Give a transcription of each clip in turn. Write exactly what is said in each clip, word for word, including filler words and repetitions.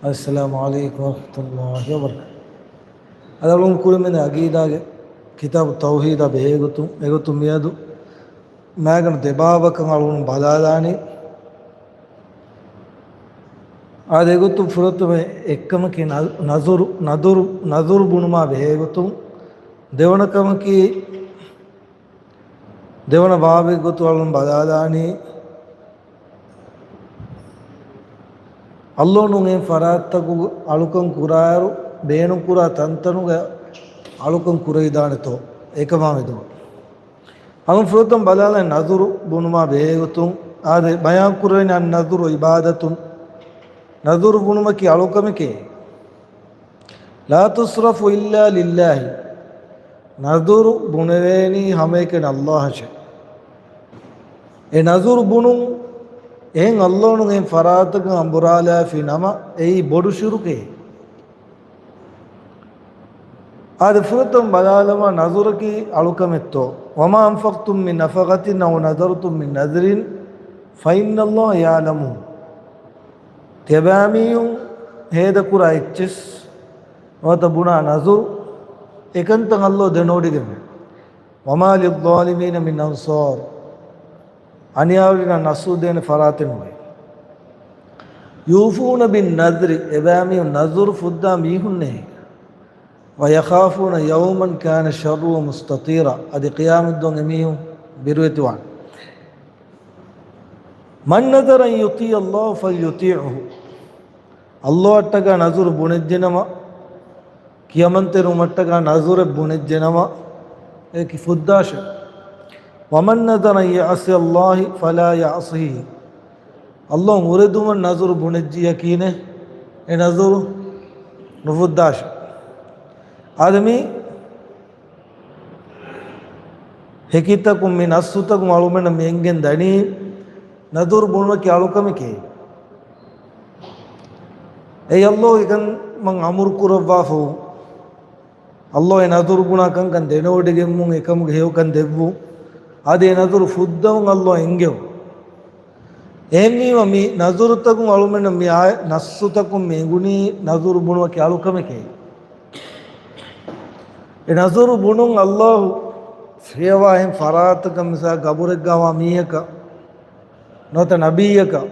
އައްސަލާމު ޢަލައިކުމް ވަރަޙްމަތުﷲި ވަބަރަކާތުހު. އަދި އަޅުގަނޑު ކުރިމަތި ޢަޤީދާގެ ކިތާބު ތައުޙީދާ ބެހޭގޮތުން، އެގޮތުން މިއަދު މާގަނޑު ދެބާބަކަށް އަޅުގަނޑު ބަލާލާނީ. އާދެ، އެގޮތުން ފުރަތަމަ އެއްކަމަކީ ނަ-، ނަޒުރު، ނަދުރު، ނަޒުރު ބުނުމާ ބެހޭގޮތުން. ދެވަނަ ކަމަކީ، ދެވަނަ ބާބެއްގޮތު އަޅުން ބަލާލާނީ، އައްލޯ ނޫން ފަރާތްތަކުގަ އަޅުކަން ކުރާއިރު، ބޭނުން ކުރާ ތަންތަނުގަ އަޅުކަން ކުރެވިދާނެތޯ؟ އެކަމާ މެދުވަން. އަޅުން ފުރަތަމަ ބަލާލާނީ ނަޒުރު ބުނުމާ ބެހޭގޮތުން. އާދެ، ބަޔާން ކުރެވެނީ، النذر عبادة، ނަޒުރު ބުނުމަކީ އަޅުކަމެކޭ. لا تصرف إلا لله. ނަޒުރު ބުނެވޭނީ ހަމައެކަނި އައްލާހަށޭ. އެ ނަޒުރު ބުނުން އެހެން އައްލޯ ނޫން އެހެން ފަރާތަކަށް އަނބުރާލާފި ނަމަ، އެއީ ބޮޑު ޝިރުކެއް. އާދެ، ފުރަތަމަ ބަލާލަމާ، ނަޒުރަކީ އަޅުކަމެއްތޯ؟ وما أنفقتم من نفقة أو نذرتم من نذر فإن الله يعلمه. ތިޔަބައިމީހުން ހޭދަކުރާ އެއްޗެސް ނުވަތަ ބުނާ ނަޒުރު، އެކަންތައް އައްލޯ ދެނެވޮޑިގެންވޭ. وما للظالمين من أنصار. އަނިޔާވެރިންނަށް ނަޞްރު ދޭނެ ފަރާތެއް ނުވޭ. يوفون بالنذر، އެބައިމީހުން ނަޒުރު ފުއްދާ މީހުންނޭ. ويخافون يوما كان شره مستطيرا، އަދި ޤިޔާމަތްދުވަހު އެމީހުން ބިރުވެތިވާނެ. من نذر أن يطيع الله فليطعه. އައްލޯއަށްޓަކާ ނަޒުރު ބުނެއްޖެނަމަ، ކިޔަމަންތެރިވުމަށްޓަކާ ނަޒުރެއް ބުނެއްޖެނަމަ، އެކި ފުއްދާށެ. ومن نذر أن يعصي الله فلا يعصه. އައްލޯ އުރެދުމަށް ނަޒުރު ބުނެއްޖިއްޔަކީނެ، އެ ނަޒުރު ނުފުއްދާށެ. އާދެ، މި ހެކިތަކުން، މި ނައްސުތަކުން އަޅުމެންނަށް މި އެނގެން ދަނީ، ނަޒުރު ބުނުމަކީ އަޅުކަމެކޭ. އެއީ އައްލޯ އެކަން މަން އަމުރު ކުރައްވާފަ ވު. އައްލޯ އެ ނަޒުރު ބުނާ ކަންކަން ދެނެވޮޑިގެންވުން، އެކަމުގެ ހެޔޮކަން ދެއްވުން، އަދި އެ ނަޒުރު ފުއްދަވުން އައްލޯ އެންގެވުން. އެހެންވީމަ، މި ނަޒުރުތަކުން އަޅުމެންނަށް މި އާޔަ-، ނައްސުތަކުން މި އެނގުނީ ނަޒުރު ބުނުމަކީ އަޅުކަމެކޭ. އެ ނަޒުރު ބުނުން އައްލާހު ފިޔަވާ އެހެން ފަރާތަކަށް، މިސާ، ގަބުރެއްގަ ވާ މީހަކަށް، ނުވަތަ ނަބިއްޔަކަށް،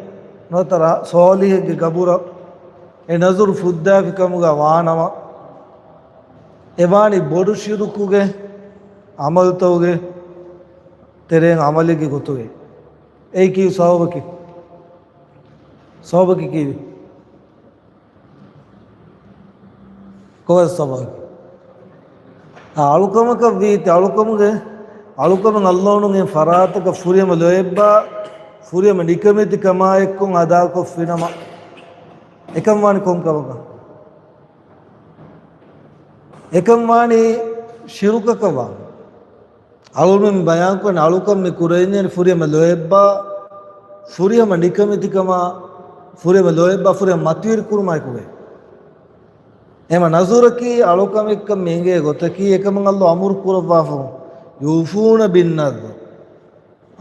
ނުވަތަ ރަ-، ޞާލިޙެއްގެ ގަބުރަށް އެ ނަޒުރު ފުއްދާފި ކަމުގަ ވާނަމަ، އެ ވާނީ ބޮޑު ޝިރުކުގެ ޢަމަލުތަކުގެ ތެރެއިން ޢަމަލެއްގެ ގޮތުގައި. އެއީ ކީއްވެ ސަބަބަކީ؟ ސަބަބަކީ ކީއްވެ؟ ކޮބާ ސަބަބަކީ؟ އާ، އަޅުކަމަކަށް ވީތީ، އަޅުކަމުގެ، އަޅުކަމެއް އައްލާހު ނޫން އެ ފަރާތަކަށް ފުރިހަމަ ލޯތްބާ، ފުރިހަމަ ނިކަމެތިކަމާއެއްކޮށް އަދާކޮށްފިނަމަ، އެކަން ވާނީ ކޮން ކަމަކަށް؟ އެކަން ވާނީ ޝިރުކަކަށް ވާނީ. އަޅުގަނޑު މި ބަޔާންކުރަނީ އަޅުކަން މި ކުރެވިގެން ފުރިހަމަ ލޯތްބާ، ފުރިހަމަ ނިކަމެތިކަމާ، ފުރިހަމަ ލޯތްބާ، ފުރިހަމަ މަތިވެރިކުރުމާއެކުގައި. އެހެންވީމަ ނަޒުރަކީ އަޅުކަމެއްކަން މި އެނގޭ ގޮތަކީ، އެކަމަށް އައްލާހު އަމުރު ކުރައްވާފަ، يوفون بالنذر.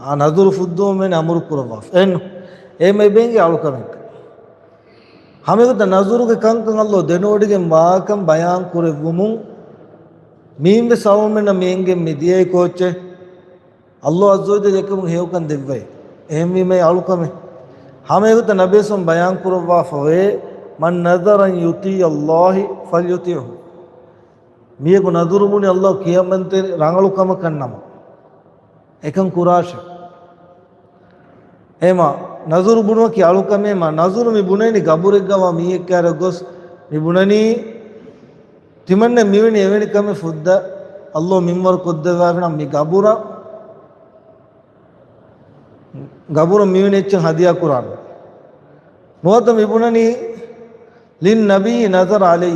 އާ، ނަޒުރު ފުއްދުވުމެއް އަމުރު ކުރައްވާފަ. އެހެން، އެހެން މި އެބަ އެނގޭ އަޅުކަމެއް. ހަމައެގޮތަށް ނަޒުރުގެ ކަންކަން އައްލާހު ދެނެވޮޑިގެން ވާކަން ބަޔާން ކުރެއްވުމުން، މިއިން ވެސް އަޅުމެންނަށް މި އެނގެން މި ދިޔައީ ކޯއްޗެއް؟ އައްލާހު ޢައްޒަ ވަޖައްލަ އެކަމުގެ ހެޔޮކަން ދެއްވައި. އެހެންވީމަ އެއީ އަޅުކަމެއް. ހަމައެގޮތަށް ނަބީ ސައްލައްލާހު ޢަލައިހި ވަސައްލަމަ ބަޔާން ކުރައްވާފަވޭ، من نذر أن يطيع الله فليطعه. މީހަކު ނަޒުރު ބުނި އައްލާހު ކިޔަމަންތެރި ރަނގަޅު ކަމަކަށް ނަމަ، އެކަން ކުރާށޭ. އެހެންވީމަ ނަޒުރު ބުނުމަކީ އަޅުކަމެއް. އެހެންވީމަ ނަޒުރު މި ބުނެނީ ގަބުރެއްގަ ވާ މީހެއް ކައިރިއަށް ގޮސް މި ބުނަނީ، ތިމަންނަ މިވެނި އެވެނި ކަމެއް ފުއްދާ، އައްލާހު މިންވަރު ކޮށްދެއްވާފިނަމަ މި ގަބުރަށް، ގަބުރަށް މިވެނި އެއްޗެއް ހަދިޔާ ކުރާނަން. ނުވަތަ މި ބުނަނީ، للنبي نذر علي،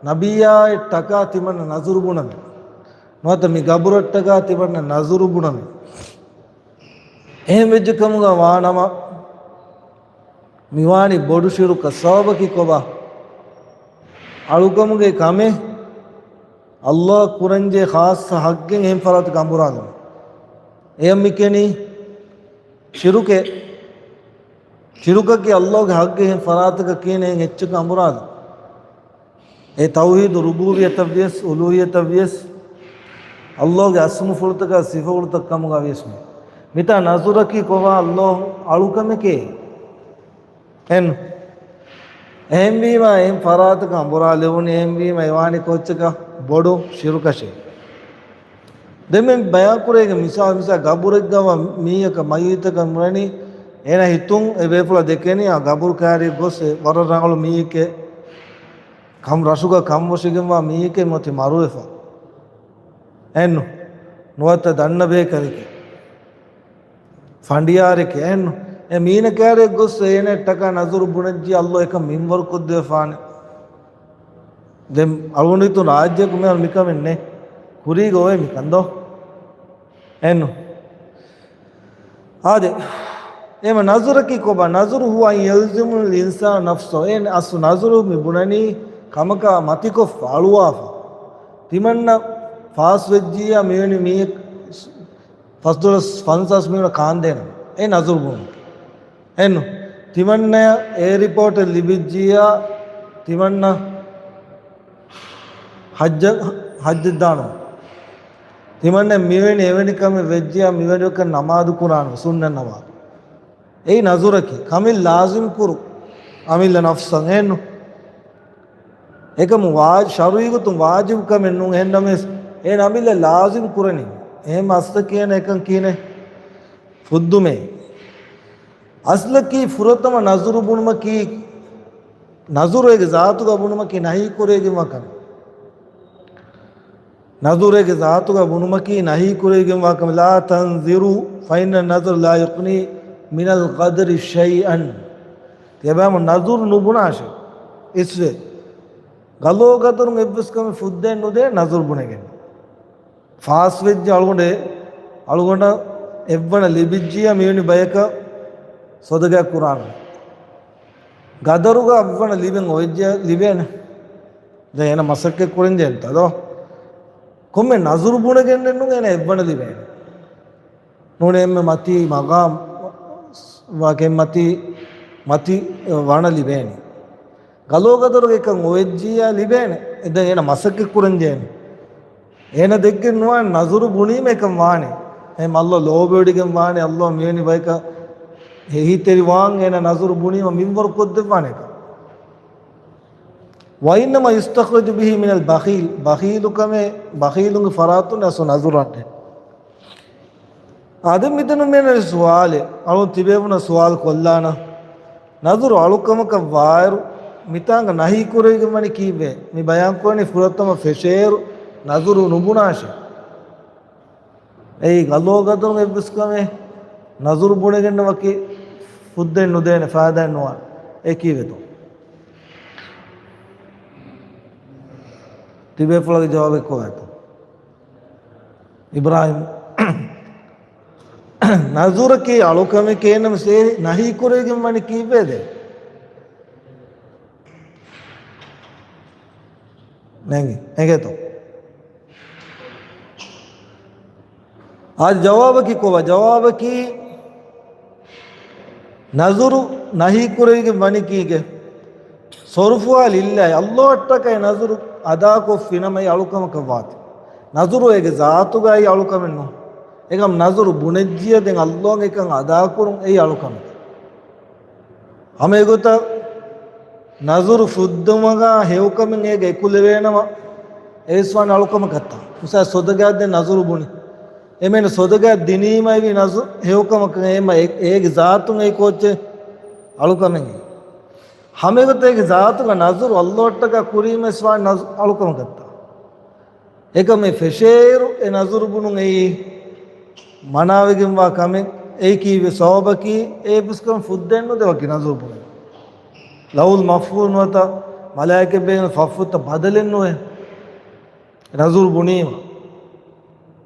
ނަބިއްޔާއަށްޓަކާ ތިމަންނަ ނަޒުރު ބުނަމޭ. ނުވަތަ މި ގަބުރަށްޓަކާ ތިމަންނަ ނަޒުރު ބުނަމޭ. އެހެން ވެއްޖެ ކަމުގަ ވާނަމަ، މިވާނީ ބޮޑު ޝިރުކަށް. ސަބަބަކީ ކޮބާ؟ އަޅުކަމުގެ ކަމެއް އައްލާހަށް ކުރަންޖެހޭ ޚާއްޞަ ޙައްޤެއް އެހެން ފަރާތަކަށް އަނބުރާލުން. އެޔަށް މިކިޔަނީ ޝިރުކޭ. ޝިރުކަކީ ﷲ ގެ ޙައްޤު އެހެން ފަރާތަކަށް ކިޔޭނެ އެހެން އެއްޗަކަށް އަނބުރާލުން. އެ ތައުޙީދު ރުބޫބިއްޔަތަށް ވިޔަސް، އުލޫހިއްޔަތަށް ވިޔަސް، ﷲ ގެ އަސްމުފުޅުތަކާ ސިފަފުޅުތައް ކަމުގަ ވިޔަސް ނޫން. މިތާ ނަޒުރަކީ ކޮބާ؟ ﷲ އަޅުކަމެކޭ. އެން. އެހެންވީމާ އެހެން ފަރާތަކަށް އަނބުރާލެވުނީ، އެހެންވީމާ އެވާނީ ކޯއްޗަކަށް؟ ބޮޑު ޝިރުކަށޭ. ދެން މި ބަޔާންކުރޭގެ މިސާލު، މިސާ ގަބުރެއްގަވާ މީހަކަށް މައްޔިތަކަށް މިވަނީ، އޭނަ ހިތުން އެ ބޭފުޅަށް ދެކެނީ އާ ގަބުރު ކައިރިއަށް ގޮސް އެ ވަރަށް ރަނގަޅު މީހެކޭ، ކަން ރަށުގަ ކަން ވޮށިގެންވާ މީހެކޭ މިއޮތީ މަރުވެފަ. އެއްނު، ނުވަތަ ދަންނަ ބޭކަލެކޭ. ފަނޑިޔާރެކޭ އެއްނު. އެ މީނަ ކައިރިއަށް ގޮސް އޭނައަށްޓަކާ ނަޒުރު ބުނެއްޖިއްޔާ ﷲ އެކަން މިންވަރު ކޮށްދެވިފާނެ. ދެން އަޅުގަނޑު ހިތުން ރާއްޖެއަކު މިހާރު މިކަމެއް ނެތް. ކުރީގަ އޮވޭ މިކަން ދޯ؟ އެއްނު. އާދެ. އެމަ ނަޒުރަކީ ކޮބާ؟ ނަޒުރު ހުވަ އަން ޔަލްޒިމަ އަލްއިންސާނަ ނަފްސަހު. އޭނަ އަސްލު ނަޒުރު މި ބުނަނީ ކަމަކާ މަތިކޮށްފަ އަޅުވާފަ. ތިމަންނަ ފާސްވެއްޖިއްޔާ މިވެނި މީހެއް ފަސްދޮޅަސް ފަންސާސް މީހުނަށް ކާންދޭނަމޭ. އެ ނަޒުރު ބުނުން. އެއްނު. ތިމަންނަޔަށް އެއަރޕޯޓެއް ލިބިއްޖިއްޔާ، ތިމަންނަ ޙައްޖަށް، ޙައްޖަށް ދާނަމޭ. ތިމަންނަ މިވެނި އެވެނި ކަމެއް ވެއްޖިއްޔާ، މިވެރިކަން ނަމާދު ކުރާނަމޭ، ސުންނަތް ނަމާދު. އެއީ ނަޒުރަކީ، ކަމެއް ލާޒިމް ކުރުން. އަމިއްލަ ނަފްސަށް އެއްނު. އެކަމު ވާ-، ޝަރުޢީގޮތުން ވާޖިބު ކަމެއް ނޫން. އެހެންނަމަވެސް، އޭނަ އަމިއްލަ ލާޒިމް ކުރަނީ. އެހެން އަސްލަކީ އޭނަ އެކަން ކީނެ ފުއްދުމޭ. އަސްލަކީ ފުރަތަމަ ނަޒުރު ބުނުމަކީ، ނަޒުރު އޭގެ ޒާތުގަ ބުނުމަކީ ނަހީ ކުރެވިގެންވާ ކަމެއް. ނަޒުރު އޭގެ ޒާތުގަ ބުނުމަކީ ނަހީ ކުރެވިގެންވާ ކަމެއް. لا تنذروا فإن النذر لا يغني من القدر شيئا. ތިޔަބައިމު ނަޒުރު ނުބުނާށޭ. އިސްވެ. ގަލޯ ގަދަރުން އެއްވެސް ކަމެއް ފުއްދައެއް ނުދޭ ނަޒުރު ބުނެގެން. ފާސްވެއްޖެ އަޅުގަނޑެ، އަޅުގަނޑަށް އެއްވަނަ ލިބިއްޖިއްޔާ މިވެނި ބަޔަކަށް ސޮދަގަ ކުރާނަމޭ. ގަދަރުގަ އެއްވަނަ ލިބެން އޮވެއްޖެ ލިބޭނެ. ދެން އޭނަ މަސައްކަތް ކުރަން ޖެހޭނެތަ ދޯ؟ ކޮންމެ ނަޒުރު ބުނެގެންނެއްނު އޭނަ އެއްވަނަ ލިބޭނެ. ނޫނޭ އެންމެ މަތީ މަގާމް ވާގެ މަތީ، މަތީ ވަނަ ލިބޭނެ. ގަލޯ ގަދަރުގެ އެކަން އޮވެއްޖިއްޔާ ލިބޭނެ. އެ ދެން އޭނަ މަސައްކަތް ކުރަން ޖެހޭނެ. އޭނަ ދެއްގެން ނުވާނެ ނަޒުރު ބުނީމަ އެކަން ވާނެ. އެހެން ﷲ ލޯބިވެޑިގެން ވާނެ، ﷲ މިވެނި ބަޔަކަށް އެހީތެރިވާން އޭނަ ނަޒުރު ބުނީމަ މިންވަރު ކޮށްދެއްވާނެ އެކަން. وإنما يستخرج به من البخيل. ބަޚީލުކަމެއް، ބަޚީލުންގެ ފަރާތުން އަސްލު ނަޒުރު އަންނަނީ. އާދެ، މިތަނުން މިއަންނަނީ ސުވާލެއް. އަޅުން ތިބޭފުޅުންނަށް ސުވާލު ކޮށްލާނަން. ނަޒުރު އަޅުކަމަކަށް ވާއިރު، މިތާނގަ ނަހީ ކުރެވިގެން ވަނީ ކީއްވެ؟ މި ބަޔާން ކުރަނީ ފުރަތަމަ ފެށޭއިރު ނަޒުރު ނުބުނާށޭ. އެއީ ގަލޯ ގަދަރުން އެއްވެސް ކަމެއް ނަޒުރު ބުނެގެން ވަކި ފުއްދައެއް ނުދޭނެ، ފާއިދާއެއް ނުވާނެ. އެ ކީއްވެތޯ؟ ތިބޭފުޅާގެ ޖަވާބެއް ކޮބާތޯ؟ އިބްރާހިމް، ނަޒުރަކީ އަޅުކަމެކޭ، ނަމަވެސް އެ ނަހީ ކުރެވިގެން ވަނީ ކީއްވެ ދެން؟ ނޭނގި، އެނގޭތޯ؟ އާދެ، ޖަވާބަކީ ކޮބާ؟ ޖަވާބަކީ، ނަޒުރު ނަހީ ކުރެވިގެން ވަނީ ކީކޭ؟ ޞަރުފުވާ ލިއްލާހި، ﷲ އަށްޓަކައި ނަޒުރު އަދާކޮށްފިނަމަ އެއީ އަޅުކަމަކަށް ވާތީ. ނަޒުރު އޭގެ ޒާތުގައި އަޅުކަމެއް ނޫން. އެކަމް ނަޒުރު ބުނެއްޖިއްޔާ ދެން ﷲ އަށް އެކަން އަދާކުރުން އެއީ އަޅުކަމެކޭ. ހަމަ އެގޮތަށް ނަޒުރު ފުއްދުމުގަ ހެޔޮކަމެއް އޭގަ އެކުލެވޭނަމަ، އެވެސް ވާނެ އަޅުކަމަކަށްތަ؟ މިސާ ސޮދަގައަށް ދެން ނަޒުރު ބުނި. އެމެން ސޮދަގައަށް ދިނީމަ އެވީ ނަޒު-، ހެޔޮކަމަކަށް އެމަ އެ-، އޭގެ ޒާތުން އެއީ ކޯއްޗެއް؟ އަޅުކަމެއް. ހަމަ އެގޮތަށް އޭގެ ޒާތުގަ ނަޒުރު ﷲ އަށްޓަކާ ކުރީމަ އެސް ވާނެ ނަޒު-، އަޅުކަމަކަށްތަ؟ އެކަމެއް ފެށޭއިރު އެ ނަޒުރު ބުނުން އެއީ މަނާވެގެންވާ ކަމެއް. އެއީ ކީއްވެ ސަބަބަކީ؟ އެ އެއްވެސް ކަމެއް ފުއްދައެއް ނުދޭ ވަކި ނަޒުރު ބުނުން. ލައުހުލް މަޙްފޫޒު ނުވަތަ މަލާއިކަތް ބޭނުން ފަށްފުށްތައް ބަދަލެއް ނުވޭ ނަޒުރު ބުނީމަ.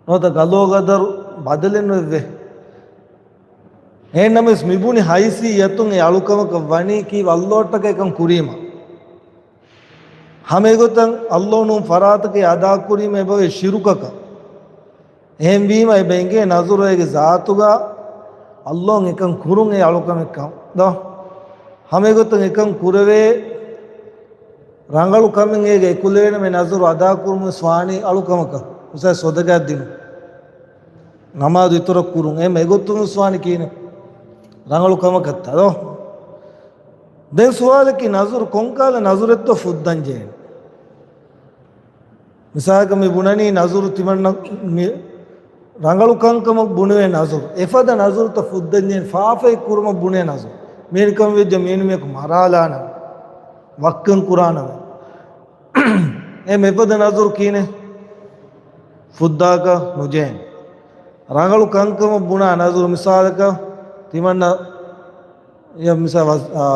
ނުވަތަ ގަލޯ ގަދަރު ބަދަލެއް ނުވެއްވޭ. އެހެންނަމަވެސް މިބުނި ހައިސިއްޔަތުން އެ އަޅުކަމަކަށް ވަނީ ކީއްވެ ﷲ އަށްޓަކާ އެކަން ކުރީމަ. ހަމަ އެގޮތަށް ﷲ ނޫން ފަރާތަކަށް އަދާކުރީމަ އެބަވޭ ޝިރުކަކަށް. އެހެންވީމަ އެބަ އެނގޭ ނަޒުރު އޭގެ ޒާތުގަ ﷲ އަށް އެކަން ކުރުން އެ އަޅުކަމެއްކަން ދޯ؟ ހަމައެގޮތުން އެކަން ކުރެވޭ ރަނގަޅު ކަމެއް އޭގެ އެކުލެވޭނެ މި ނަޒުރު އަދާކުރުމުވެސް ވާނީ އަޅުކަމަކަށް. މިސާލަށް ޞަދަޤާތް ދިނުން، ނަމާދު އިތުރަށް ކުރުން. އެހެން އެގޮތުންވެސް ވާނީ ކިހިނެއް؟ ރަނގަޅު ކަމަކަށްތާ ދޯ؟ ދެން ސުވާލަކީ ނަޒުރު ކޮންކާލަ ނަޒުރެއްތޯ ފުއްދަންޖެހޭނެ؟ މިސާލަކަށް މި ބުނަނީ ނަޒުރު ތިމަންނަ މި ރަނގަޅު ކަންކަމަށް ބުނެވޭ ނަޒުރު. އެފަދަ ނަޒުރުތައް ފުއްދަންޖެހޭނެ ފާފައެއް ކުރުމަށް ބުނޭ ނަޒުރު. މީނިކަން ވެއްޖެ މީނުމެކު މަރާލާނަން ވައްކަން ކުރާނަމޭ. އެ މެފަދަ ނަޒުރު ކީނެ ފުއްދާކަށް ނުޖޭނެ. ރަނގަޅު ކަންކަމަށް ބުނާ ނަޒުރު މިސާލަކަށް ތިމަންނަ އެ މިސާ ވަޒް-، އާ،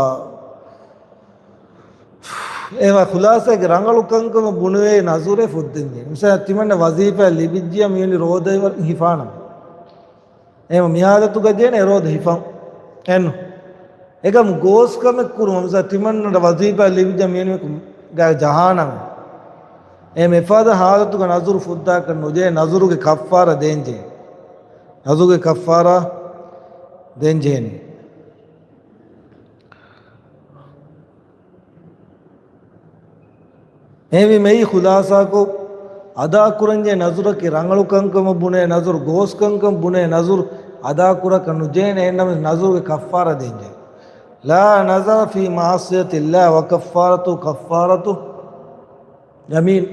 އެ ވަ-، ޚުލާސާގެ ރަނގަޅު ކަންކަމަށް ބުނެވޭ ނަޒުރެއް ފުއްދަންޖެހޭ. މިސާ ތިމަންނަ ވަޒީފާ ލިބިއްޖިޔަ މިވެނި ރޯދަ ހިފާނަމޭ. އެހެން މި ހާލަތުގަ ޖޭނެ އެ ރޯދަ ހިފަން. އެންނު. އެކަމު ގޯސް ކަމެއް ކުރުމަށް މިސާ ތިމަންނަ ވަޒީފާ ލިބިއްޖެ މިވެނި ގާ ޖަހާނަމޭ. އެ މެފަދަ ހާލަތުގަ ނަޒުރު ފުއްދާކަށް ނުޖޭ، ނަޒުރުގެ ކައްފާރާ ދޭންޖެހޭ. ނަޒުރުގެ ކައްފާރާ ދޭންޖެހޭނެ. އެހެންވީމަ އެއީ ޚުލާސާކޮށް، އަދާކުރަންޖެހޭ ނަޒުރަކީ ރަނގަޅު ކަންކަމަށް ބުނޭ ނަޒުރު، ގޯސް ކަންކަމަށް ބުނޭ ނަޒުރު އަދާކުރަކަށް ނުޖޭނެ، އެހެންނަމަވެސް ނަޒުރުގެ ކައްފާރާ ދޭންޖެހޭ. لا نذر في معصية الله وكفارته كفارة يمين.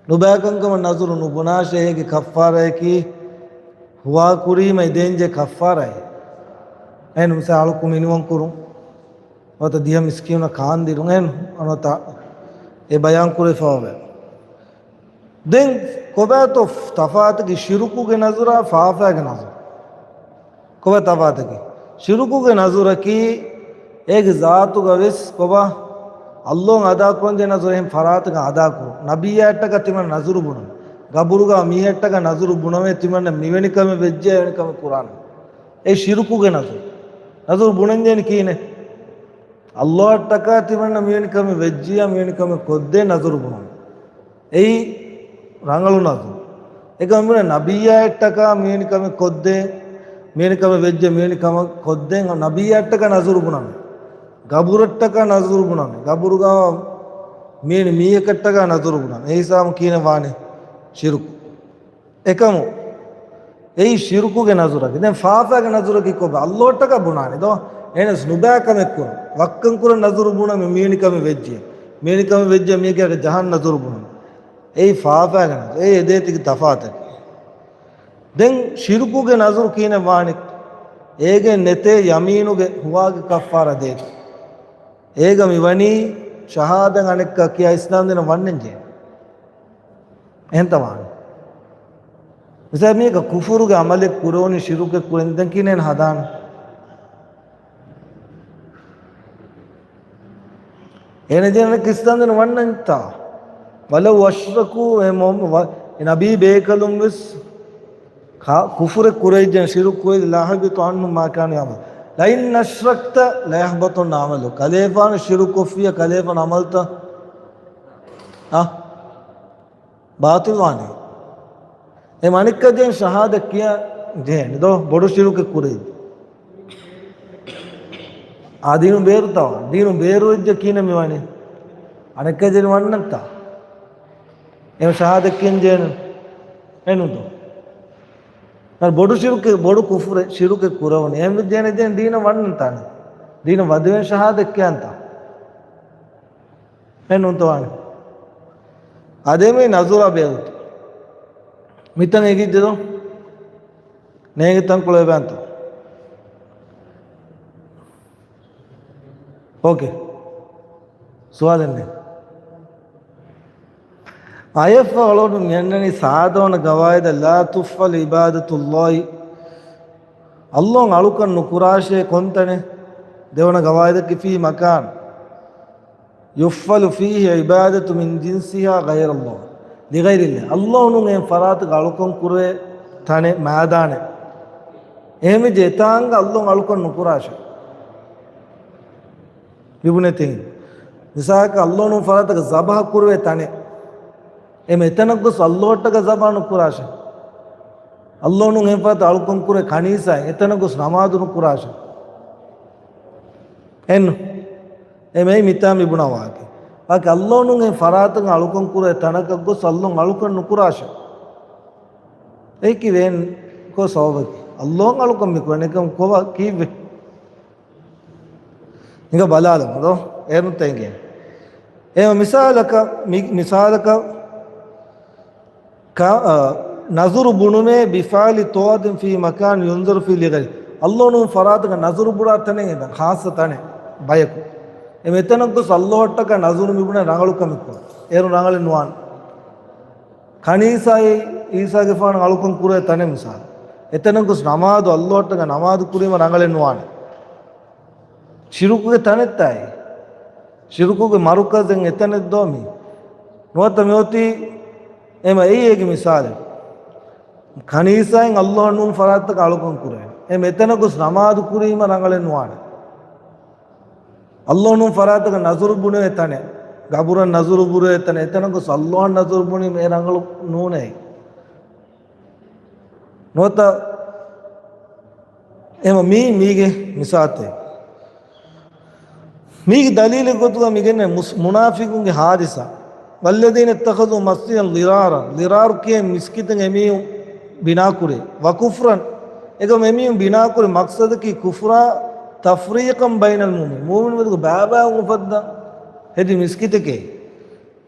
ނުބައިކަންކަމަށް ނަޒުރު ނުބުނާށޭ، އޭގެ ކައްފާރާއަކީ ހުވާކުރީމަ ދޭންޖެހޭ ކައްފާރާއެއް. އެހެން މިސާލަކު މިނިވަން ކުރުން. ނުވަތަ ދިހަ މިސްކީނުންނަށް ކާންދިނުން. އެހެން ނުވަތަ އެ ބަޔާން ކުރެފަވޭ. ދެން ކޮބާތޯ ތަފާތަކީ ޝިރުކުގެ ނަޒުރާ ފާފާގެ ނަޒުރާ؟ ކޮބާ ތަފާތަކީ؟ ޝިރުކުގެ ނަޒުރަކީ އޭގެ ޒާތުގަ ވެސް ކޮބާ؟ އައްލޯން އަދާކުރަންޖެހޭ ނަޒުރު އެހެން ފަރާތަކަށް އަދާކުރުން. ނަބިއްޔާއަށްޓަކާ ތިމަން ނަޒުރު ބުނަން. ގަބުރުގަ މީހަށްޓަކާ ނަޒުރު ބުނަމޭ ތިމަންނަ މިވެނި ކަމެއް ވެއްޖެ އެވެނި ކަމެއް ކުރާނަން. އެ ޝިރުކުގެ ނަޒުރު. ނަޒުރު ބުނަންޖެހޭނީ ކިހިނެއް؟ އައްލޯއަށްޓަކާ ތިމަންނަ މިވެނި ކަމެއް ވެއްޖިޔާ މިވެނި ކަމެއް ކޮށްދޭ ނަޒުރު ބުނަން. އެއީ ރަނގަޅު ނަޒުރު. އެކަމުން ނަބިއްޔާއަށްޓަކާ މިވެނި ކަމެއް ކޮށްދޭ، މިވެނި ކަމެއް ވެއްޖެ މިވެނި ކަމެއް ކޮށްދޭ ނަބިއްޔާއަށްޓަކާ ނަޒުރު ބުނަން. ގަބުރަށްޓަކާ ނަޒުރު ބުނަން. ގަބުރުގަ މިވެނި މީހަކަށްޓަކާ ނަޒުރު ބުނަން. އެ ހިސާބުން ކިހިނެއް ވާނެ؟ ޝިރުކު. އެކަމު އެއީ ޝިރުކުގެ ނަޒުރަކީ. ދެން ފާފާގެ ނަޒުރަކީ ކޮބާ؟ އައްލޯއަށްޓަކާ ބުނާނެ ދޯ. އެހެނަސް ނުބައި ކަމެއް ކުރުން. ވައްކަން ކުރަން ނަޒުރު ބުނަމޭ މިވެނި ކަމެއް ވެއްޖެ. މިވެނި ކަމެއް ވެއްޖެ މީހަކަށް ޖަހަން ނަޒުރު ބުނަން. އެއީ ފާފާގެ ނަޒުރު. އެއީ އެދޭތީގެ ތަފާތަކީ. ދެން ޝިރުކުގެ ނަޒުރު ކިހިނެއް ވާނެ؟ އޭގެ ނެތޭ ޔަމީނުގެ ހުވާގެ ކައްފާރާ ދޭތީ. އޭގަ މިވަނީ ޝަހާދަތް އަނެއްކާ ކިޔާ އިސްލާމްދީނަށް ވަންނަންޖެހޭ. އެހެންތަ ވާނެ؟ މިސާލަކަށް މީހަކަށް ކުފުރުގެ ޢަމަލެއް ކުރެވުނީ ޝިރުކެއް ކުރެވުނީ ދެން ކިހިނެއް ހަދާނެ؟ އޭނަ ދޭން އަނެއްކާ އިސްލާމްދީނަށް ވަންނަންތާ؟ ولو أشركوا، އެ މޮ-، ވަ-، އެ ނަބީ ބޭކަލުން ވެސް ކާ-، ކުފުރެއް ކުރެވިއްޖެ، ޝިރުކު ކުރެވިއްޖެ، لحبط عنهم ما كانوا يعملون. لئن أشركت ليحبطن عملك. ކަލޭފާނު ޝިރުކު ކޮށްފިއްޔާ ކަލޭފާނު ޢަމަލުތައް، އަ، ބާޠިލް ވާނެ. އެ މަނިކަޖެން ޝަހާދަތް ކިޔަން ޖެހޭނެ ދޯ، ބޮޑު ޝިރުކެއް ކުރެވިއްޖެ. އާ ދީނު ބޭރުތަވާ. ދީނު ބޭރުވެއްޖެ ކިހިނެއް މިވަނީ؟ އަނެއްކަޖެން ވަންނަންތާ؟ އެ ޝަހާދަތް ކިޔަން ޖެހޭނެ. އެނުދޯ. އަ، ބޮޑު ޝިރުކެއް، ބޮޑު ކުފުރެއް، ޝިރުކެއް ކުރެވުނީ. އެހެން ވެއްޖެ ދީނަށް ވަންނަންތާނެ. ދީނަށް ވަދެވެން ޝަހާދަތް ކިޔަންތާ؟ އެ ނޫންތޯ ވާނެ. އާދެ މި ނަޒުރާ ބޭރުތަ. މިތަން އެގިއްޖެދޯ؟ ނޭނގި ތަންކޮޅެއް ބޭންތޯ؟ އޯކޭ. ސުވާލެއް ނެތް. އަޔަށްފަހު އަޅުގަނޑު މިއަންނަނީ ސާދަވަނަ ގަވާއިދަށް، لا تفعل عبادة الله، އައްލޯން އަޅުކަން ނުކުރާށޭ ކޮންތަނެއް؟ ދެވަނަ ގަވާއިދަކީ في مكان يفعل فيه عبادة من جنسها غير الله، لغير الله. އައްލޯނުން އެ ފަރާތުގަ އަޅުކަން ކުރެވޭ ތަނެއް މައިދާނެއް. އެހެންވެއްޖެ އެތާނގަ އައްލޯން އަޅުކަން ނުކުރާށޭ. މިބުނެތި. މިސާލަކަށް އައްލޯނުން ފަރާތަކަށް ޒަބަހަ ކުރެވޭ ތަނެއް. އެމެ އެތަނަށް ގޮސް އައްލޯއަށްޓަކާ ޒަބަހަ ނުކުރާށޭ. އައްލޯނުން އެ ފަރާތަށް އަޅުކަން ކުރޭ ކަނީސާއެއް. އެތަނަށް ގޮސް ނަމާދު ނުކުރާށޭ. އެން އެމެއި މިތާ މިބުނާ ވާހަކަ. ވާކި އައްލޯ ނޫން އެ ފަރާތަށް އަޅުކަން ކުރޭ ތަނަކަށް ގޮސް އައްލޯ އަޅުކަން ނުކުރާށޭ. އެއީކީ ވޭން ކޮ ސަބަބަކީ؟ އައްލޯ އަޅުކަން މި ކުރަން އެކަން ކޮބާ ކީއްވެ؟ ހިނގަ ބަލާލަމު ދޯ. އޭރުން ތެނގޭ. އެ މިސާލަކަށް، މި-، މިސާލަކަށް ކަ-، އަ، ނަޒުރު ބުނުމޭ ބިފާލި ތޯއަތިން ފީ މަކާން ޔުންޒަރު ފީ ލިގައި. އައްލޯ ނޫން ފަރާތަކަށް ނަޒުރު ބުނާ ތަނެއް އެދަން، ޚާއްޞަ ތަނެއް ބަޔަކު. އެ މެތަނަށް ގޮސް އައްލޯއަށްޓަކާ ނަޒުރު މިބުނެ ރަނގަޅު ކަމެއް ކުރަން. އޭރު ރަނގަޅެއް ނުވާނެ. ކަނީސާއި އީސާގެފާނު އަޅުކަން ކުރޭ ތަނެއް މިސާލު. އެތަނަށް ގޮސް ނަމާދު، އައްލޯއަށްޓަކާ ނަމާދު ކުރީމަ ރަނގަޅެއް ނުވާނެ. ޝިރުކުގެ ތަނެއްތާއި. ޝިރުކުގެ މަރުކަޒެއް އެތަނެއްދޯ މީ؟ ނުވަތަ މިއޮތީ އެމަ އެއީ އޭގެ މިސާލެއް. ކަނީސާއިން އައްލޯ ނޫން ފަރާތަކަށް އަޅުކަން ކުރޭ. އެ މެތަނަށް ގޮސް ނަމާދު ކުރީމަ ރަނގަޅެއް ނުވާނެ. އައްލޯ ނޫން ފަރާތަކަށް ނަޒުރު ބުނެވޭ ތަނެއް، ގަބުރަށް ނަޒުރު ބުރެވޭ ތަނެއް، އެތަނަށް ގޮސް އައްލޯއަށް ނަޒުރު ބުނީމަ އެ ރަނގަޅު ނޫނޭ. ނުވަތަ އެމަ މީ މީގެ މިސާލެއް. މީގެ ދަލީލެއް ގޮތުގަ މިގެންނެ މުސް-، މުނާފިގުންގެ ހާދިސާ. والذين اتخذوا مسجدا ضرارا، ޟިރާރު ކިޔޭ މިސްކިތެއް އެމީހުން ބިނާކުރޭ. وكفرا، އެކަމް އެމީހުން ބިނާކުރި މަޤްޞަދަކީ ކުފްރާ، تفريقا بين المؤمنين، މުއުމިނުންގެ މެދުގަ ބައިބައިވުން އުފައްދަން ހެދި މިސްކިތެކޭ.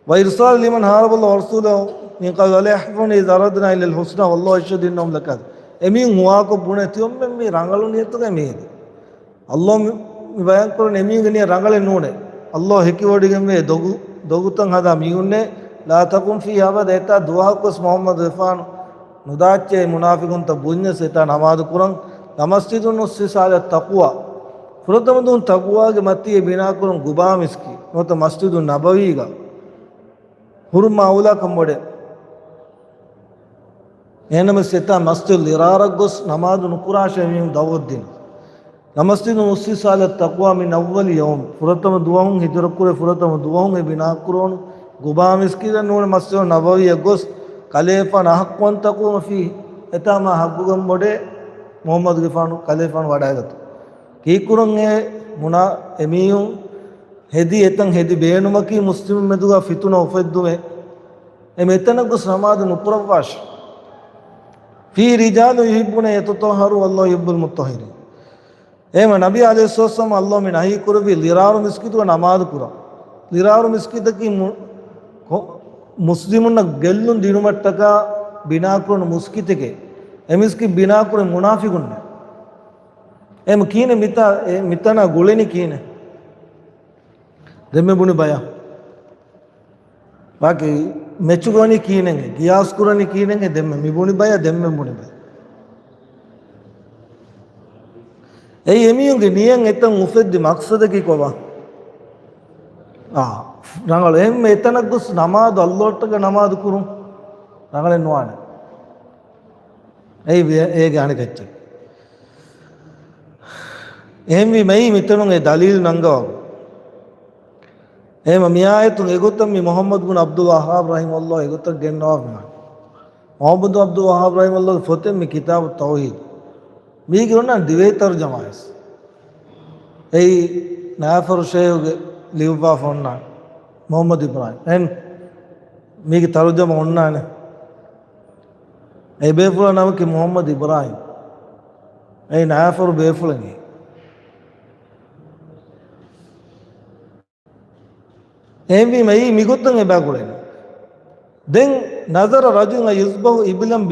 وإرصادا لمن حارب الله ورسوله من قبل أن يحلفوا إن أرادنا إلا الحسنى والله يشهد إنهم لكاذبون. އެމީހުން ހުވާކޮށް ބުނޭ ތިޔޮމެން މީ ރަނގަޅު ނިޔަތުގައި މީހެދި. އައްލޯ މި-، މި ބަޔާންކުރަނީ އެމީހުންގެ ނިޔަތް ރަނގަޅެއް ނޫނޭ. އައްލޯ ހެކިވޮޑިގެންވޭ ދޮގު-، ދޮގުތައް ހަދާ މީހުންނޭ. لا تقم فيه أبدا، އެތާ ދުވަހަކުވެސް މުޙައްމަދުގެފާނު ނުދާއްޗޭ މުނާފިގުންތައް ބުންޏަސް އެތާ ނަމާދު ކުރަން. لمسجد أسس على التقوى، ފުރަތަމަ ދުވަހުން ތަޤުވާގެ މަތީ ބިނާކުރަން ގުބާ މިސްކިތް، ނުވަތަ މަސްޖިދު ނަބަވީގަ ހުރުމާ އައުލާކަން ބޮޑޭ. އެހެންނަމަވެސް އެތާ މަސްޖިދު ޟިރާރަށް ގޮސް ނަމާދު ނުކުރާށޭ މީހުން ދައުވަތު ދިނުން. لمسجد أسس على التقوى من أول يوم، ފުރަތަމަ ދުވަހުން ހިޖުރަ ކުރެ ފުރަތަމަ ދުވަހުން އެ ބިނާ ކުރުވަނު ގުބާ މިސްކިތަށް ނޫން މަސްޖިދު ނަބަވީއަށް ގޮސް ކަލޭފާނު أحق أن تقوم فيه، އެތާ މާ ޙައްޤުގަން ބޮޑޭ މުޙައްމަދުގެފާނު ކަލޭފާނު ވަޑައިގަތު. ކީއްކުރަން އެ މުނާ-، އެމީހުން ހެދި އެތަން ހެދި ބޭނުމަކީ މުސްލިމުން މެދުގަ ފިތުނަ އުފެއްދުމެއް. އެ މެތަނަށް ގޮސް ނަމާދު ނުކުރައްވާށި. فيه رجال يحبون أن يتطهروا والله يحب المطهرين. އެހެންވެ، ނަބީ ޢަލައިހިއްސަލާމް އައްލާހު މި ނަހީ ކުރެއްވީ ޟިރާރު މިސްކިތުގަ ނަމާދު ކުރަން. ޟިރާރު މިސްކިތަކީ މު-، ކޮ-، މުސްލިމުންނަށް ގެއްލުން ދިނުމަށްޓަކާ ބިނާކުރުނު މިސްކިތެކޭ. އެ މިސްކިތް ބިނާކުރި މުނާފިގުންނޭ. އެހެން ކިހިނެއް މިތާ، އެ މިތަނާ ގުޅެނީ ކިހިނެއް؟ ދެންމެ ބުނި ބަޔަށް. ވާކި މެޗުގަނީ ކިހިނެއް، ގިޔާސް ކުރަނީ ކިހިނެއް، ދެންމެ މި ބުނި ބަޔަށް، ދެންމެ ބުނި ބަޔަށް. އެއީ އެމީހުންގެ ނިޔަތް އެތަން އުފެއްދި މަޤްޞަދަކީ ކޮބާ؟ އާ، ރަނގަޅު. އެހެންމެ އެތަނަށް ގޮސް ނަމާދު، އައްލޯއަށްޓަކާ ނަމާދު ކުރުން ރަނގަޅެއް ނުވާނެ. އެއީ ވެ-، އޭގެ އަނެކައްޗެއް. އެހެންވީމައި މިތަނުން އެ ދަލީލު ނަންގަވަމު. އެހެންމަ މިއާޔަތުން އެގޮތަށް މި މުޙައްމަދު ބުން ޢަބްދުލް ވައްހާބް ރަޙިމަހުﷲ އެގޮތަށް ގެންނަވާ މި ވާނެ. މުޙައްމަދު ޢަބްދުލް ވައްހާބް ރަޙިމަހުﷲގެ ފޮތެއް މި ކިތާބު ތައުޙީދު. މީގެ އޮންނާނެ ދިވެހި ތަރުޖަމާވެސް. އެއީ ނާފަރު ޝޭހުގެ ލިޔުއްވާފަ އޮންނާނެ. މުޙައްމަދު އިބްރާހިމް. އެހެން މީގެ ތަރުޖަމާ އޮންނާނެ. އެ ބޭފުޅާ ނަމަކީ މުޙައްމަދު އިބްރާހިމް. އެއީ ނާފަރު ބޭފުޅެއް. އެހެންވީމަ އެއީ މިގޮތަށް އެބަ ގުޅެނީ. ދެން، نذر رجل أن يذبح إبلا ب،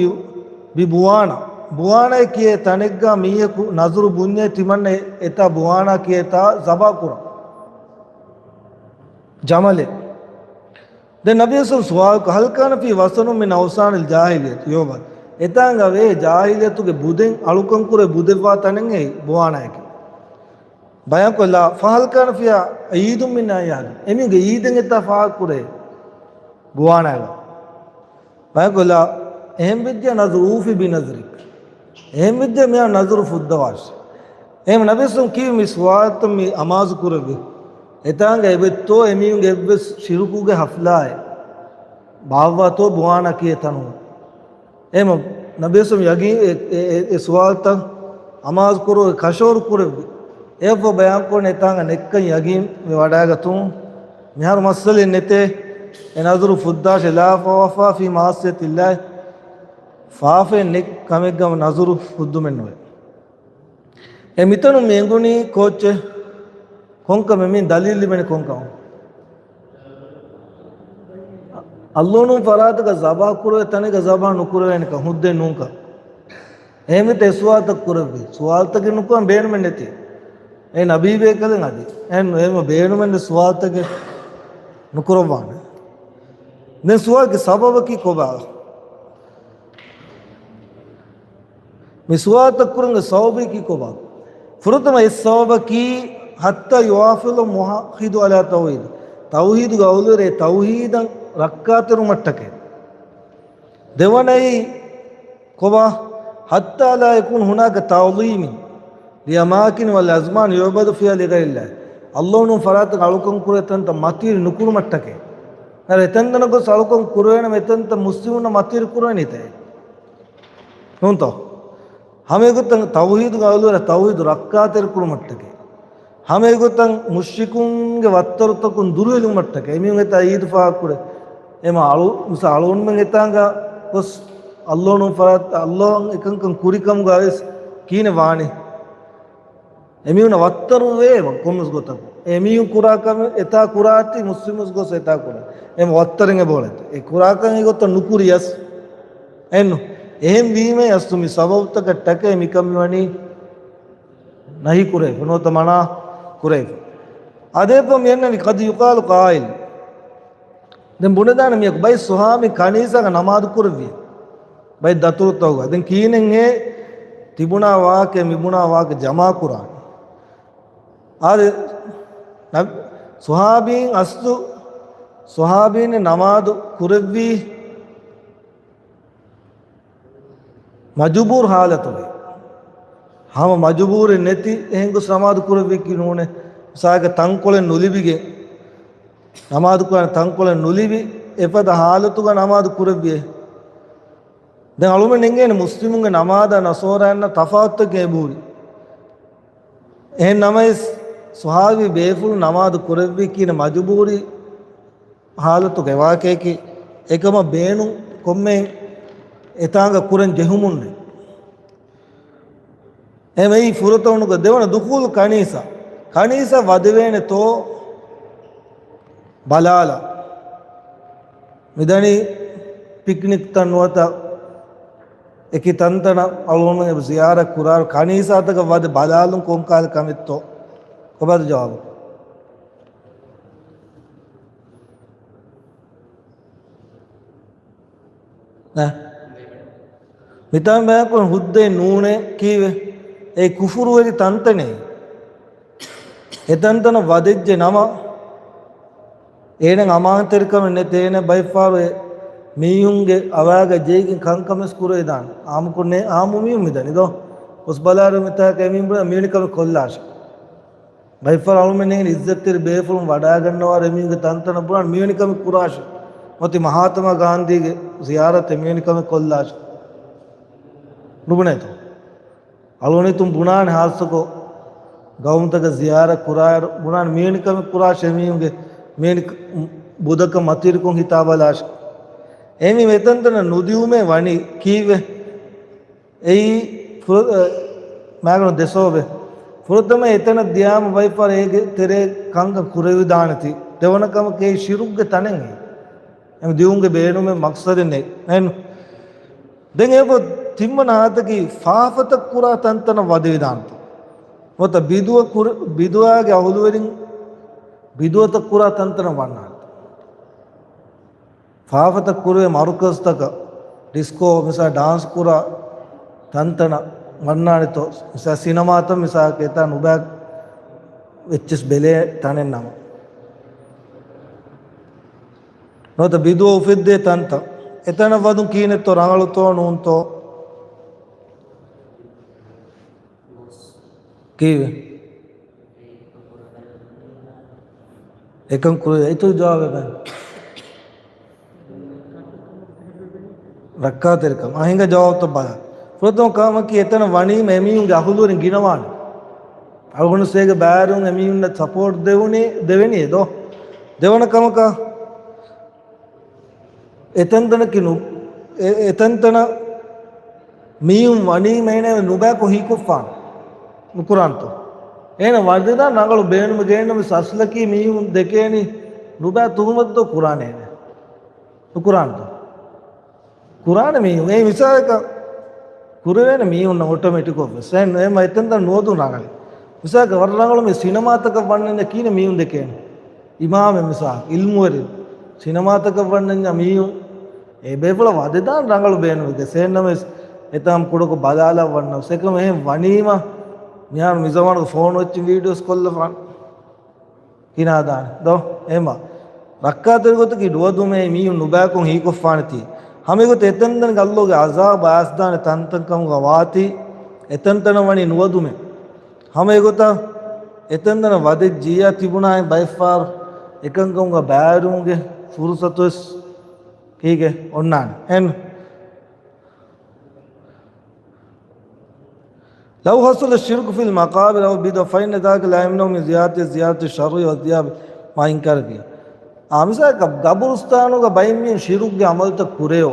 ببوانة. ބުވާނާ ކިޔޭ ތަނެއްގަ މީހަކު ނަޒުރު ބުންޏޭ ތިމަންނަ އެތާ ބުވާނާ ކިޔޭ ތާ ޒަބާ ކުރަން. ޖަމަލެއް. ދެން ނަބީ ސު ސުވާލުކޮށް، هل كان فيه وثن من أوثان الجاهلية؟ ޔޯބަ، އެތާނގަ ވޭ ޖާހިލިއްޔަތުގެ ބުދެއް އަޅުކަން ކުރޭ ބުދެއްވާ ތަނެއް އެއީ ބުވާނާއެކޭ. ބަޔާންކޮށް، لَا، فهل كان فيها عيد من أعياد؟ އެމީހުންގެ އީދެއް އެތާ ފާހަގަކުރޭ ބުވާނާގަ. ބަޔާންކޮށް، لَا، އެހެން ވެއްޖެ نذر، أوف بنذرك. އެހެން ވެއްޖެ މިއާ ނަޒުރު ފުއްދަވާށި. އެހެން ނަބީސުން ކީ މި ސުވާލަށް މި އަމާޒު ކުރެއްވި. އެތާނގަ އެބައޮތްތޯ އެމީހުންގެ އެއްވެސް ޝިރުކުގެ ހަފްލާއެއް ބާއްވާތޯ ބުވާނާ ކިޔޭ ތަނުން؟ އެހެން ނަބީސުން ޔަގީ-، އެ، އެ، އެ، އެ ސުވާލަށް އަމާޒު ކުރު ކަށަވަރު ކުރެއްވި. އެއަށްފަހު ބަޔާންކުރަނީ އެތާނގަ ނެތްކަން ޔަގީން ވެވަޑައިގަތުން. މިހާރު މައްސަލައެއް ނެތޭ. އެ ނަޒުރު ފުއްދާށޭ، ލާ ފަވާފާ ފީ މަޢައްސިޔަތިއްލާހި. ފާފައެއް ނެތް ކަމެއްގަ ނަޒުރު ފުއްދުމެއް ނުވޭ. އެ މިތަނުން މި އެނގުނީ ކޯއްޗެއް؟ ކޮންކަމެއް؟ މި ދަލީލް ލިބެނީ ކޮންކަމަށް؟ އައްލޯނު ފަރާތުގަ ޒަބާ ކުރެވޭ ތަނެއްގަ ޒަބާ ނުކުރެވޭނެކަން ހުއްދައެއް ނޫންކަން. އެހެންވީތަ އެ ސުވާލުތައް ކުރެއްވީ؟ ސުވާލުތަކެއް ނުކުރަން ބޭނުމެއް ނެތި. އެ ނަބީ ބޭކަލެއް އަދި. އެހެން އެހެން ބޭނުމެއް ނެތް ސުވާލުތަކެއް ނުކުރައްވާނެ. ދެން ސުވާލުގެ ސަބަބަކީ ކޮބާ؟ މި ސުވާލުތައް ކުރުމުގެ ސަބަބަކީ ކޮބާ؟ ފުރަތަމަ އެއް ސަބަބަކީ، ހައްތާ ޔުޙާފިޡަ މުވައްޙިދު ޢަލާ ތައުޙީދި. ތައުޙީދުގެ އަހުލުވެރި ތައުޙީދަށް ރައްކާތެރުވުމަށްޓަކައި. ދެވަނައީ ކޮބާ؟ ހައްތާ ލާ ޔަކޫނަ ހުނާކަ ތަޢްޡީމު ލިއަމާކިނި ވަލްއަޒްމާނި ޔުޢުބަދު ފީހާ ލިޣައިރިއްލާހި. އައްލޯނު ފަރާތަކަށް އަޅުކަން ކުރޭ ތަންތަން މަތިވެރި ނުކުރުމަށްޓަކައި. އަދި އެތަންތަނަށް ގޮސް އަޅުކަން ކުރެވޭނަމަ އެތަންތަން މުސްލިމުންނަށް މަތިވެރި ކުރެވެނީތަ؟ ނޫންތޯ؟ ހަމައެގޮތަށް ތައުޙީދުގެ އަހުލުވެރިން ތައުޙީދު ރައްކާތެރިކުރުމަށްޓަކައި. ހަމައެގޮތަށް މުޝްރިކުންގެ ވައްތަރުތަކުން ދުރުހެލުމަށްޓަކައި. އެމީހުން އެތާ އީދު ފާހަގަކުރޭ. އެމަ އަޅު-، މިސާ އަޅުގަނޑުމެން އެތާނގަ ގޮސް އައްލޯނު ފަރާތް، އައްލޯން އެކަންކަން ކުރިކަމުގަ ވެސް ކިހިނެއް ވާނީ؟ އެމީހުންނަށް ވައްތަރު ވޭ ކޮންމެސް ގޮތަކު. އެމީހުން ކުރާ ކަމެއް އެތާ ކުރާތީ މުސްލިމުން ގޮސް އެތާ ކުރާ. އެމަ ވައްތަރެއް އެބައުޅޭ. އެ ކުރާކަން އެގޮތަށް ނުކުރިޔަސް. އެންނު. އެހެން ވީމަ އަސްލު މި ސަބަބުތަކަށް ޓަކައި މިކަން މިވަނީ ނަހީ ކުރެވިފަ. ނުވަތަ މަނާ ކުރެވިފަ. އާދެ އެއަށްފަހު މިއަންނަނީ ޤަދް ޔުޤާލު ޤާއިލް. ދެން ބުނެދާނެ މިޔަކު ބައެއް ޞަޙާބީން ކަނީސާގަ ނަމާދު ކުރެއްވި. ބައެއް ދަތުރުތަކުގަ. ދެން ކިހިނެއްހޭ ތިބުނާ ވާހަކަ މިބުނާ ވާހަކަ ޖަމާކުރާނީ؟ އާދެ، ނަ-، ޞަޙާބީން އަސްލު، ޞަޙާބީން ނަމާދު ކުރެއްވީ މަޖުބޫރު ޙާލަތުގައި. ހަމަ މަޖުބޫރެއް ނެތި އެހެން ގޮސް ނަމާދު ކުރެއްވިއްކީ ނޫނޭ. މިސާލަކަށް ތަންކޮޅެއް ނުލިބިގެން، ނަމާދު ކުރާނެ ތަންކޮޅެއް ނުލިބި، އެފަދަ ޙާލަތުގަ ނަމާދު ކުރެއްވިއޭ. ދެން އަޅުމެން އެނގޭނެ މުސްލިމުންގެ ނަމާދާ ނަޞާރާއިންނަށް ތަފާތުތަކެއް އެބަހުރި. އެހެން ނަމަވެސް، ޞަޙާބީ ބޭފުޅުން ނަމާދު ކުރެއްވީކީ މަޖުބޫރީ ޙާލަތުގެ ވާހަކައަކީ، އެކަމަށް ބޭނުން ކޮންމެ އެތާނގަ ކުރަން ޖެހުމުންނެއް. އެމެއީ ފުރަތަމަ ނުކުތާ. ދެވަނަ ދުޚޫލު ކަނީސާ. ކަނީސާ ވަދެވޭނެތޯ ބަލާލަ. މިދަނީ ޕިކްނިކްތައް ނުވަތަ އެކި ތަންތަނަށް އަޅުގަނޑުމެން ޒިޔާރަތް ކުރާއިރު ކަނީސާތަކަށް ވަދެ ބަލާލުން ކޮން ކަހަލަ ކަމެއްތޯ؟ ކޮބާތަ ޖަވާބު؟ ނަ. މިތާނ ބަޔާންކުރަން ހުއްދައެއް ނޫނޭ ކީއްވެ؟ އެ ކުފުރުވެރި ތަންތަނޭ. އެތަންތަނަށް ވަދެއްޖެ ނަމަ، އޭނަ އަމާންތެރިކަމެއް ނެތޭ، އޭނަ ބައެއްފަހަރު އެ މީހުންގެ އަވާގަ ޖެހިގެން ކަންކަމެސް ކުރެވިދާނެ. އާއްމުކޮށް ނޭ، އާއްމު މީހުން މިދަނީ ދޯ. އޮސް ބަލާރު މިތާކަށް އެމީހުން ބުނާ މިވެނި ކަމެއް ކޮށްލާށޭ. ބައެއްފަހަރު އަޅުމެން އިއްޒަތްތެރި ބޭފުޅުން ވަޑައިގަންނަވާ އެމީހުންގެ ތަންތަނަށް ބުނާނެ މިވެނި ކަމެއް ކުރާށޭ. އޮތީ މަހާތަމާ ގާންދީގެ ޒިޔާރަތެއް މިވެނި ކަމެއް ކޮށްލާށޭ. ނުބުނޭތޯ؟ އަޅުގަނޑު ބުނާނެ ހާއްސަކޮށް ގައުމުތަކަށް ޒިޔާރަތް ކުރާއިރު ބުނާނެ މިވެނި ކަމެއް ކުރާށޭ އެމީހުންގެ މިވެނި ކަ-، ބުދަކަށް މަތިވެރިކޮށް ހިތާ ބަލާށޭ. އެމީހުން އެތަންތަނަށް ނުދިއުމޭ ވަނީ ކީއްވެ؟ އެއީ ފުރަ-، އަ، މާގަނޑު ދެ ސަބަބެއް. ފުރަތަމަ އެތަނަށް ދިޔާމަ ބައެއްފަހަރު އޭގެ ތެރޭ ކަންކަން ކުރެވިދާނެތީ. ދެވަނަ ކަމަކީ ޝިރުކްގެ ތަނެއް އެ. އެމަ ދިއުމުގެ ބޭނުމެއް މަޤްޞަދެއް ނެތް. އެހެން. ދެން އެބަ ތިންވަނަ ހާލަތަކީ ފާފަތައް ކުރާ ތަންތަނަށް ވަދެވިދާނެތޯ. ނުވަތަ ބިދުޢަ ކުރ-، ބިދުޢާގެ އަހުލުވެރިން ބިދުޢަތައް ކުރާ ތަންތަނަށް ވަންނާނެތޯ. ފާފަތައް ކުރެވޭ މަރުކަޒުތަކަށް، ޑިސްކޯ މިސާ ޑާންސް ކުރާ ތަންތަނަށް ވަންނާނެތޯ، މިސާ ސިނަމާތައް މިސާ އެތާ ނުބައި ވެއްޗެސް ބެލޭ ތަނެއް ނަމަ. ނުވަތަ ބިދުޢަ އުފެއްދޭ ތަންތަން. އެތަނަށް ވަދުން ކީނެއްތޯ ރަނގަޅުތޯ ނޫންތޯ؟ ކީއްވެ؟ އެކަން ކުރޭ އިތުރު ޖަވާބެއް ބައެއް. ރައްކާތެރިކަން. އަހިނގ ޖަވާބުތައް ބަލާ. ފުރަތަމަ ކަމަކީ އެތަނަށް ވަނީމަ އެމީހުންގެ އަހުލުވެރިން ގިނަވާނެ. އަޅުގަނޑު ސޭގެ ބާރުން އެމީހުންނަށް ސަޕޯޓް ދެވުނީ، ދެވެނީ ދޯ؟ ދެވަނަ ކަމަކަށް އެތަންތަނަކީ ނު-، އެ-، އެތަންތަނަށް މީހުން ވަނީމަ އޭނަ ނުބައިކޮށް ހީކޮށްފާނެ. ނުކުރާންތޯ؟ އޭނަ ވަދެދާން ރަނގަޅު ބޭނުމެއް ގެންނަމަ އަސްލަކީ މީހުން ދެކޭނީ ނުބައި ތުހުމަތުތޯ ކުރާނެ އޭނަ. ނުކުރާންތޯ؟ ކުރާނެ މީހުން. އެއީ މިސާލަކަށް ކުރެވޭނެ މީހުންނަށް އޮޓޮމެޓިކް އޮފް ވެސް. އެހެން އެހެން އެތަންތަން ނުވަދުން ރަނގަޅި. މިސާލަކަށް ވަރަށް ރަނގަޅު މި ސިނަމާތަކަށް ވަންނަންޏާ ކިހިނެއް މީހުން ދެކޭނެ؟ އިމާމެއް މިސާލަކަށް، އިލްމުވެރިން ސިނަމާތަކަށް ވަންނަންޏާ މީހުން އެ ބޭފުޅަށް ވަދެދާން ރަނގަޅު ބޭނުމެއް ދޭ. އެހެންނަމަވެސް އެތާން ކުޑަކޮށް ބަލާލައްވަންނަމަވެސް. އެކަމަށް އެހެން ވަނީމަ މިހާރު މި ޒަމާނުގެ ފޯނު އެއްޗިން ވީޑިއޯސް ކޮށްލަފާނެ. ކިނާ ދާނެ ދޯ؟ އެހެންވާ. ރައްކާތެރި ގޮތަކީ ނުވަދުމޭ މީހުން ނުބައިކޮށް ހީކޮށްފާނެތީ. ހަމައެގޮތަށް އެތަންތަން އައްލޯގެ އަޒާބު އައިސްދާނެ ތަންތަން ކަމުގަ ވާތީ، އެތަންތަނަށް ވަނީ ނުވަދުމޭ. ހަމައެގޮތަށް އެތަންތަނަށް ވަދެއްޖިއްޔާ ތިބުނާއި ބައެއްފަހަރު އެކަންކަމުގަ ބައިވެރިވުމުގެ ފުރުސަތުވެސް ކީގެ އޮންނާނެ. އެހެން. لو حصل الشرك في المقابر أو البدع فإن ذلك لا يمنع من زيارة الزيارة الشرعية والذبح مع إنكار البدع. އާ، މިސާލަކަށް ގަބުރުސްތާނުގަ ބައެއްމީހުން ޝިރުކްގެ ޢަމަލުތައް ކުރެޔޯ،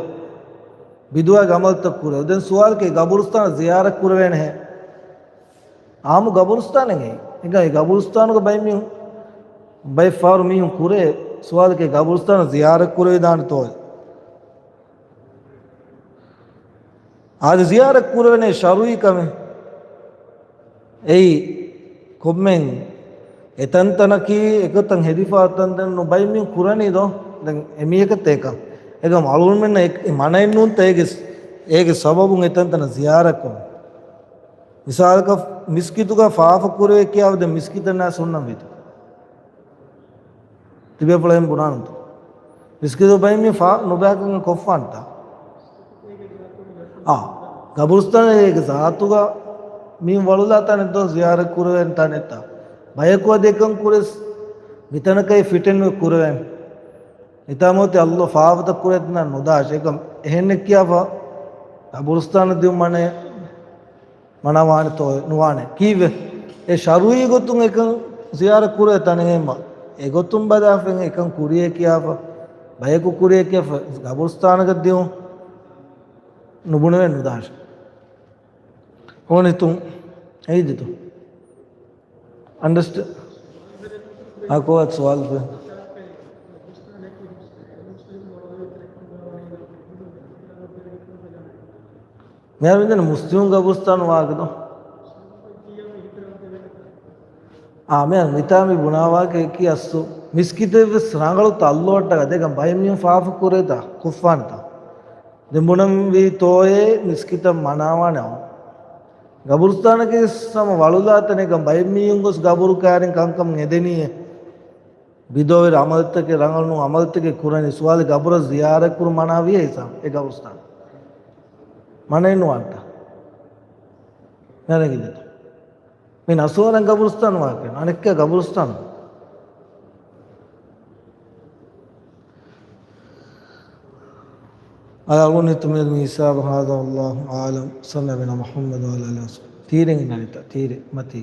ބިދުޢަގެ ޢަމަލުތައް ކުރެޔޯ. ދެން ސުވާލަކީ ގަބުރުސްތާނަށް ޒިޔާރަތް ކުރެވޭނެހޭ؟ އާއްމު ގަބުރުސްތާނެއް އެ. އެނގޭ ގަބުރުސްތާނުގަ ބައެއްމީހުން، ބައެއް ފަހަރު މީހުން ކުރޭ. ސުވާލަކީ ގަބުރުސްތާނަށް ޒިޔާރަތް ކުރެވިދާނެތޯއޭ؟ އާދެ، ޒިޔާރަތް ކުރެވޭނެ ޝަރުޢީ ކަމެއް. އެއީ ކޮންމެ އެތަންތަނަކީ އެގޮތަށް ހެދިފަ ތަންތަން ނުބައިމީ ކުރަނީ ދޯ؟ ދެން އެމީހަކަށް އެކަން އެކަމް އަޅުގަނޑުމެންނަށް އެ، އެ މަނައެއް ނޫންތަ އޭގެ، އޭގެ ސަބަބުން އެތަންތަނަށް ޒިޔާރަތް ކުރުން؟ މިސާލަކަށް މިސްކިތުގަ ފާފަ ކުރެވޭ ކިޔާފަ ދެން މިސްކިތަށް ނާސް ހުންނަން ވީތަ؟ ތިބޭފުޅުން ބުނާނަންތަ؟ މިސްކިތު ބައިމީ ފާ ނުބައިކަން ކޮށްފާންތަ؟ އާ، ގަބުރުސްތާނެއް އޭގެ ޒާތުގަ މީ ވަޅުލާ ތަނެއް ދޯ؟ ޒިޔާރަތް ކުރެވޭނެ ތަނެއްތަ؟ ބަޔަކު އަދި އެކަން ކުރިޔަސް މިތަނަކަށް ފިޓެން ކުރެވޭނެ. އެތާމަ އޮތީ އައްލޯ ފާފަތައް ކުރޭ ތަނަށް ނުދާށޭ. އެކަމް އެހެންނެއް ކިޔާފަ ގަބުރުސްތާނަށް ދިޔުމަށް މަނާ ވާނެތޯ؟ ނުވާނެ. ކީއްވެ؟ އެ ޝަރުޢީ ގޮތުން އެކަން ޒިޔާރަތް ކުރޭ ތަނެއް ހޭމަ. އެގޮތުން ބަލާފަ އެކަން ކުރިޔޭ ކިޔާފަ، ބަޔަކު ކުރިޔޭ ކިޔާފަ، ގަބުރުސްތާނަކަށް ދިޔުން ނުބުނެވޭ ނުދާށޭ. ހޯނިތުން އެއީ ދިތު. އަންޑަސްޓ-، އާ، ކޯއަށް ސުވާލު ފެ-، މިހާރު މިދަނީ މުސްލިމު ގަބުރުސްތާނު ވާގެދޯ؟ އާ، މިހާރު މިތާ މި ބުނާވާގެ އެކި އަސްލު މިސްކިތެއްވެސް ރަނގަޅުތަ އައްލޯއަށްޓަކާ؟ ދެކަން ބައެއް މީހުން ފާފަ ކުރޭތަ؟ ކުއްފާންތަ؟ ދެން ބުނަންވީ ތޯއޭ މިސްކިތަށް މަނާވާނެ އައު. ގަބުރުސްތާނަކީ ހަމަ ވަޅުލާ ތަނެއް. ބައެއް މީހުން ގޮސް ގަބުރު ކައިރިން ކަންކަން އެދެނީއޭ. ބިދުޢަވެރި ޢަމަލުތަކެއް، ރަނގަޅު ނޫން ޢަމަލުތަކެއް ކުރަނީ. ސުވާލެއް، ގަބުރަށް ޒިޔާރަތް ކުރުން މަނާ ވިޔަ އިސާ އެ ގަބުރުސްތާނަށް؟ މަނައެއް ނުވާނެތަ؟ ނަރެނގި ދެތަ؟ މި ނަސޯރަން ގަބުރުސްތާނު ވާކެ އަނެއްކާ ގަބުރުސްތާނު. އަޅުގަނޑު ހިތުމެއް މި ހިސާބު. هذا والله أعلم. صلى على محمد وعلى آله وسلم. ތީރެއް ނަރިތަ؟ ތީރެއް މަތީ.